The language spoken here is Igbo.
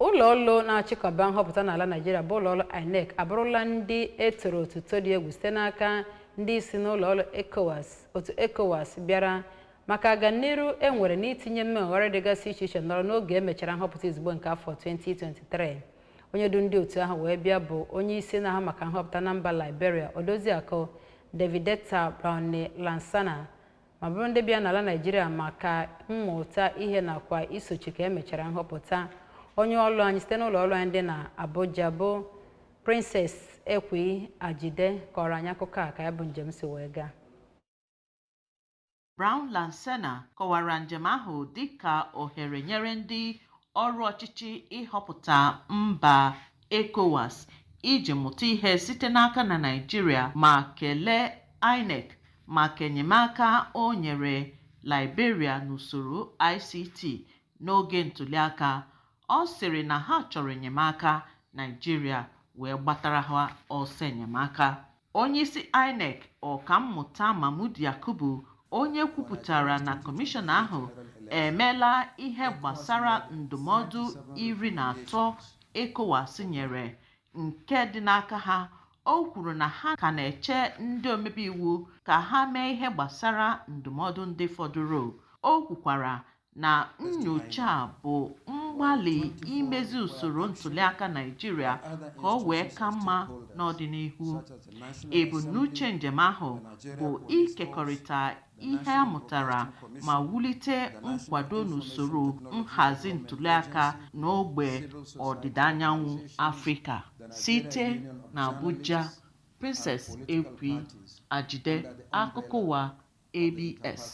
Ụlọ ọrụ na-achịkọba nhọpụta n'ala Naịjirịa bụ ụlọ ọrụ INEC abụrụla ndị e toro otuto dị egwu site n'aka ndị isi n'ụlọ ọrụ ECOWAS, otu ECOWAS bịara maka aganiru e nwere n'itinye mmegharị dịgasị iche iche nọrọ n'oge emechara nhọpụta izugbe nke afọ 2023. Onye du ndị otu ahụ wee bịa bụ onye isi na-ahụ maka nhọpụta na mba Liberia, Odoziakụ Davidetta Browne Lansana, ma bụrụ ndị bịa n'ala Naịjirịa maka mmụta ihe nakwa isochi ka emechara nhọpụta. Onye ọrụ anyị site n'ụlọ ọrụ anyị dị na Abuja bụ Princess Ekwi Ajide kọrọ anyị akụkọ a ka ya bụ njem si wee gaa. Brown Lansana kọwara njem ahụ dịka ohere nyere ndị ọrụ ọchịchị ịhọpụta mba ECOWAS iji mụta ihe site n'aka na Naịjirịa, ma kelee INEC maka enyemaka o nyere Liberia n'usoro ICT n'oge ntụliaka. Ọ sịrị na ha chọrọ enyemaka, Naịjirịa wee gbatara ha ọsọ enyemaka. Onyeisi INEC, Ọkammụta Mahmood Yakubu, onye kwupụtara na kọmishọn ahụ emeela ihe gbasara ndụmọdụ 13 ECOWAS nyere nke dị n'aka ha. O kwuru na ha ka na-eche ndị omebe iwu ka ha mee ihe gbasara ndụmọdụ ndị fọdụrụ. O kwukwara na nnyocha a bụ mgbalị imezi usoro ntụliaka Naịjirịa ka ọ wee ka mma n'ọdịnihu. Ebumnuche njem ahụ bụ ikekọrịta ihe a mụtara ma wulite nkwado n'usoro nhazi ntụliaka n'ogbe ọdịda anyanwụ Afrịka. Site n'Abuja, Princess Ekwi Ajide, akụkọ ụwa ABS.